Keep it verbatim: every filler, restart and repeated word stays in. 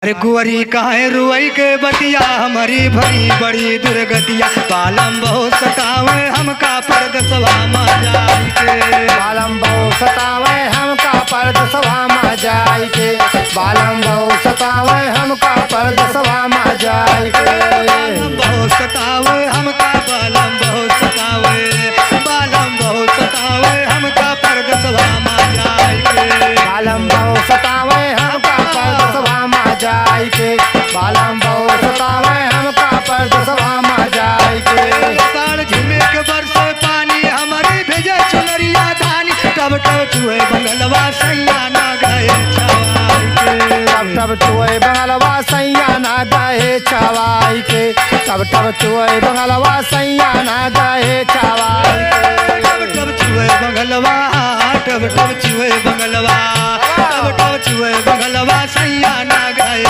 अरे गुअरी काहे रुअई के बतिया, हमरी भई बड़ी दुर्गतिया। बालम बहुत सतावे हमका परदेसवा मा जाई के। बालम बहुत सतावे हमका परदेसवा मा जाई के। बालम बहुत सतावे हमका परदेसवा मा जाई के। बालम बहुत सतावे हमका, बालम बहुत सतावे, बालम बहुत सतावे हमका परदेसवा मा जाई के। बालम बहुत सतावे हमका परदेसवा मा जाई के। बालम बहुत सतावे हमका परदेसवा मा जाई के। साढ़ झिमिक बरसे पानी, हमरी भिजे चुनरिया धानी। टब टब चुए बंगलवा सैया ना गए छवाई के। टब टब चुए बंगलवा सैया ना गए छवाई के। टब टब चुए बंगलवा सैया ना गए छवाई के। टब टब चुए बंगलवा, टब टब चुए बंगलवा, टब टब चुए बंगलवा सैया ना गए